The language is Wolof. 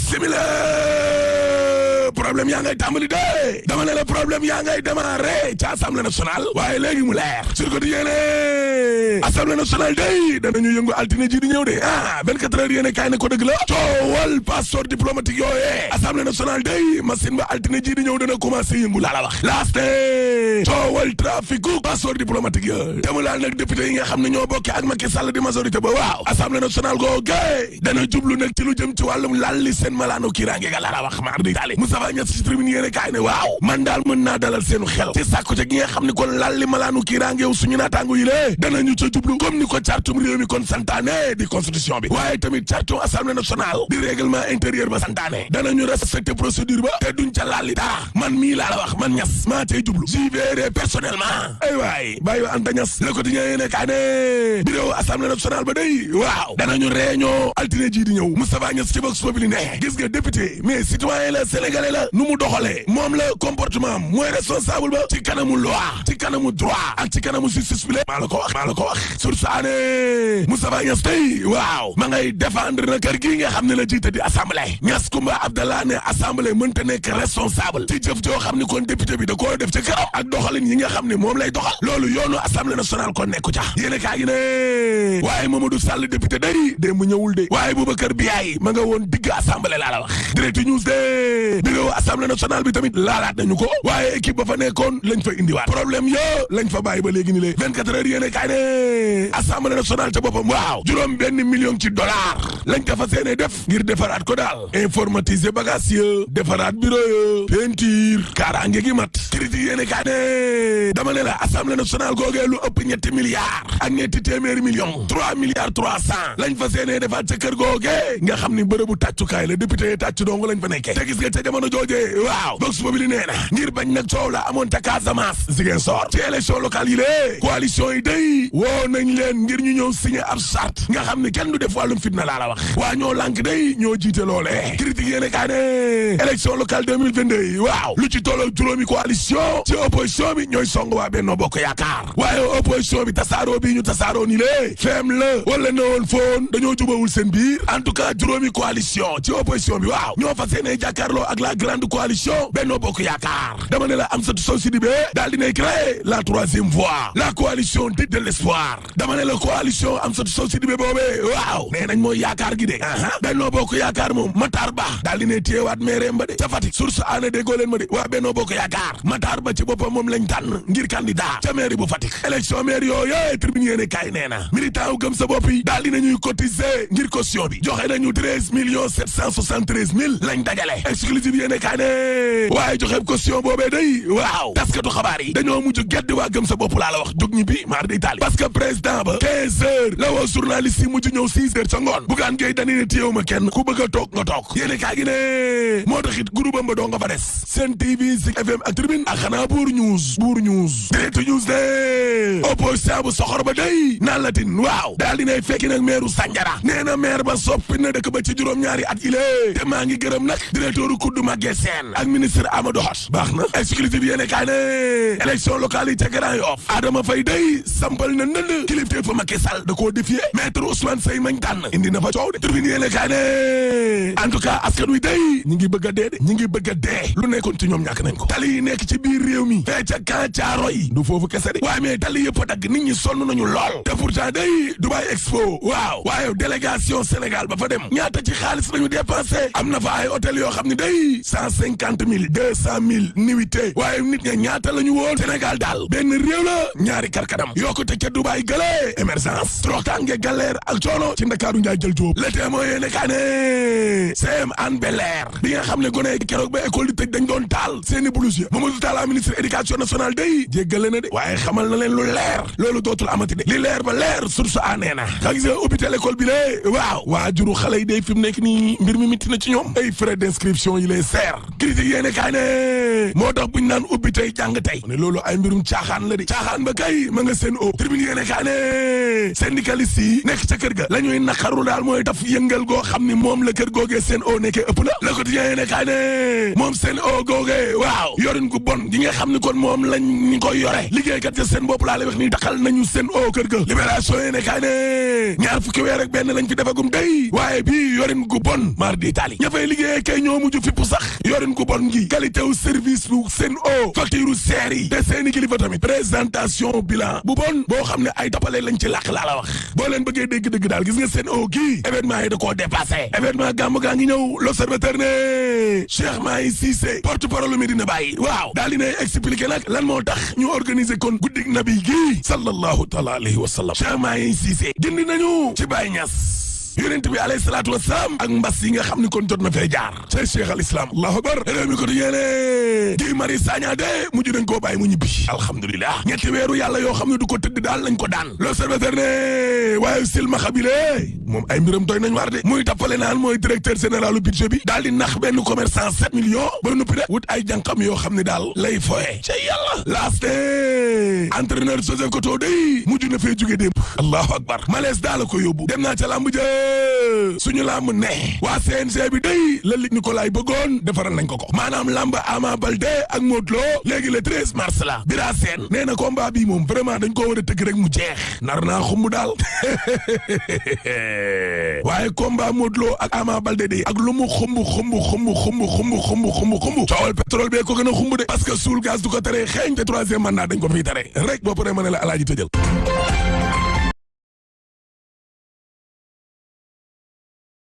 bisimila problème yaa ngay tàmbali de dama ne la problème yaa ngay démarré ci assemblée nationale waaye léegi mu leer sur ko di yéene assemblée nationale day danañu yëngu altine ji di ñëw de 24 heures yéene kaay ne ko dëgg la coowal passeport diplomatique yooyee assemblée nationale day machine ba altine ji di ñëw dana commencé yëngu laa la wax laaste coowal traficu passeport diplomatique ya te mu laal nag député yi nga xam ne ñoo bokke ak Macky Sall di majorité ba waaw assemblée nationale googe dana jublu nag ci lu jëm ci wàllum lalli seen malaanu kiiraange ga laa la wax maar di taali Moustapha Niasse ci tribune yéene kaay ne waaw man daal mën naa dalal seenu xel ci sàkku ca gi nga xam ne kon lalli malaanu kiiraange yow suñu naataango yi lée danañu ca jublu comme ni ko cartum réew mi kon santaane di constitution bi waaye tamit cartum assemblée nationale di règlement intérieur ba santaane danañu respecté procédure ba te duñ ca lalli dara man mii laa la wax man Niasse maa cay jublu j'y verrai personnellement ay waay bàyyi wa Anta Niasse Le Quotidien yéene kaay ne bureau assemblée nationale ba day waaw danañu réunion altine ji di ñëw Moustapha Niasse ci Vox Populi ne gis nga député mais citoyen la sénégalais la nu mu doxalee moom la comportement mooy responsable ba ci kanamu loi ci kanamu droit ak ci kanamu justice bi maa la ko wax sur saane Moustapha Niasse tey waaw ma ngay défendre na kër gi nga xam ne la jiite di assemblée Niasse Koumba Abdallah ne assemblée mënta nekk responsable ci jëf joo xam ne kon député bi da koo def ca këram ak doxalin yi nga xam ne moom lay doxal loolu yoonu assemblée nationale kon nekku ca yéene kaa gi ne waaye Mamadou Sall député day démb ñëwul de waaye Boubacar Biaye ma nga woon digg assemblée laa la wax direct news de bureau assemblée nationale bi tamit laalaat nañu ko waaye équipe ba fa nekkoon lañ fa indiwaat problème yo lañ fa bàyyi ba léegi ni lée 24 heures yéene kaay ne assemblée nationale ca boppam waaw $1 million lañ ko fa seenee def ngir defaraat ko daal informatiser bagage ya defaraat bureau ya peinture kaaraange gi mat critique yéene kaay ne dama ne la assemblée nationale googee lu ëpp $3 milliards 3 milliards 300 lañ fa seenee defaat ca kër googee nga xam ni bërëbu tàccukaay la député yi tàccu dong lañ fa nekkee te gis nga ca jamono joojee waaw Vox Populi nee na ngir bañ nag coow la amoon ca Casamance Ziguinchor ci élection locale yi lée coalition yi day woo nañ leen ngir ñu ñëw signé ab charte nga xam ni kenn du def wàllum fitna laa la wax waa ñoo lànk day ñoo jiite loolee critique yéene kaa ne élection locale 2022 yi waaw lu ci tolloo juróomi coalition ci opposition bi ñooy song waa Benno Bokk Yaakaar waaye opposition bi tasaaroo bi ñu tasaaroo ni lée feem la wala na woon foon dañoo jubawul seen biir en tout cas juróomi coalition ci opposition bi waaw ñoo fas yéene jàkkaarloo ak la grande coalition Benno Bokk Yaakaar dama ne la Amsatou Sow Sidibé daal dinay créer la troisième voie la coalition dite de l'espoir dama ne la coalition Amsatou Sow Sidibé boobee waaw nee nañ mooy yaakaar gi de Benno Bokk Yaakaar moom Matar Ba daal dinay téyewaat maireem ba de ca Fatick source aane déggoo leen ma de waa Benno Bokk Yaakaar Matar Ba ci boppam moom lañ tànn ngir candidat ca mairie bu Fatick élection maire yooyu tribune yéene kaay nee na militant wu gëm sa bopp yi daal dinañuy cotiser ngir caution bi joxe nañu 13 773 000 lañ dajale exclusive yéene kaay ne waaye joxe caution boobee day waaw taskatu xabaar yi dañoo mujj geddi waa gëm sa bopp laa la wax jóg ñi bi maar day taali parce que président ba 15 heures la woo journaliste yi mujj ñëw 6 heures ca ngoon Bougane Gueye Dany ne téyew ma kenn ku bëgg a toog nga toog yéene kaay gi ne moo taxit groupe am ba doo nga fa des Sen TV Zik FM ak Tribune ak xanaa Bour News direct news de opposition bu soxor ba day naan latin waaw daal dinay fekki nag maire Sandiara nee na maire ba soppi na dëkk ba ci juróom-ñaari at ile te maa ngi gërëm nag directeur Koudou Maguette Sène ak ministre Amadou Hott baax na exclusive yéene kaay ne élection locale yi ca Grand Yoff Adama Faye day sampal na ndënd kilifte fa Macky Sall da koo défier maître Ousmane Seye mañ tànn indi na fa coow de Tribune yéene kaay ne en tout cas askan wi day ñi ngi bëgg a dee de ñi ngi bëgg a dee lu nekkoon ci ñoom ñàkk nañ ko tali yi nekk ci biir réew mi fee ca Camp Thiaroye du foofu kese de waaye mais tali yëpp a dagg nit ñi sonn nañu lool te pourtant day Dubai Expo waaw waaye délégation Sénégal ba fa dem ñaata ci xaalis lañu dépensé am na fa ay hôtel yoo xam ne day 150 000 200 000 nuitées waaye nit ña ñaata la ñu woon Sénégal daal benn réew la ñaari karkadam yokkute ca Dubai gële émergence troxtaange galère ak coono ci Ndakaaru njaay jël jóob le témoin yéene kaa ne CM Hann Bel-Air bi nga xam ne gone keroog ba école di tëj dañ doon taal seeni blouse ya Mamadou Talla ministre éducation nationale day jéggale na de waaye xamal na leen lu leer loolu dootul amati de li leer ba leer source a nee na xa gis nga ubbite l'école bi lée waaw waajuru xale yi day fi mu nekk nii mbir mi mitti na ci ñoom ay frais d'inscription yi lay seer leer critique yéene kaay ne moo tax buñ naan ubbi tey jàng tey ne loolu ay mbirum caaxaan la di caaxaan ba kay ma nga seen o tribune yéene kaay ne syndicaliste yi nekk ca kër ga la ñuy naqaru daal mooy daf yëngal goo xam ni moom la kër googee seen o nekkee ëpp na Le Quotidien yéene kaay ne moom seen o googee waaw yorin gu bon gi nga xam ni kon moom lañ ñi koy yore liggéeykat ca seen bopp laa lay wax ni taxal nañu seen o kër ga Libération yéene kaay ne ñaar fukki weer ak benn lañ fi defagum tey waaye bii yorin gu bon mar di tali ña fay liggéeyee kay ñoo mujj fippu sax yorin gu bon gi qualité wu service bu seen o facture seer yi te seeni kilifa tamit présentation bilan bu bon boo xam ne ay tapale lañ ci làq laa la wax boo leen bëggee dégg dëgg daal gis nga seen o kii événement yi da koo dépassé événement gàmmu gaa ngi ñëw l'observateur ne Cheikh Mahi Cissé porte-parole Medina Baye waaw daal di ne expliqué nag lan moo tax ñu organiser kon guddig nabi gi sallallahu taala alayhi wa sallam Cheikh Mahi Cissé gindi nañu ci Baye Niass yonent bi alayhi salaatu wasalaam ak mbas yi nga xam ni kon jot na fee jaar ca Cheikh al Islam allahu akbar réew mi ko di yéene Guy Marius Sagna de mujj nañ koo bàyyi mu ñibbi alhamdulilah ñetti weeru yàlla yoo xam ne du ko tëdd daal lañ ko daan l'observateur ne waaye silmaxa bi le moom ay mbiram doy nañ war de muy tappale naan mooy directeur général budget bi daal di nax benn commerçant 7 millions ba noppi de wut ay jànqam yoo xam ne daal lay foye ca yàlla laaste entraîneur Joseph Koto day mujj na fee jóge démb allahu akbar malaise daal la ko yóbbu dem naa ca lamb ja suñu lamb ne waa CNG bi day la Luc Nicolaï bëggoon defaral nañ ko maanaam lamb Ama Baldé ak Modou Lo léegi le 13 mars la Bira Sène nee na combat bi moom vraiment dañ koo war a tëgg rek mu jeex nar naa xumb daal waaye combat Modou Lo ak Ama Baldé day ak lu mu xumb coowal pétrole bee ko gën a xumb de parce que suul gaz du ko tere xeeñ te troisième mandat dañ ko fiy tere rek boo paree ma ne la alaaji tëjal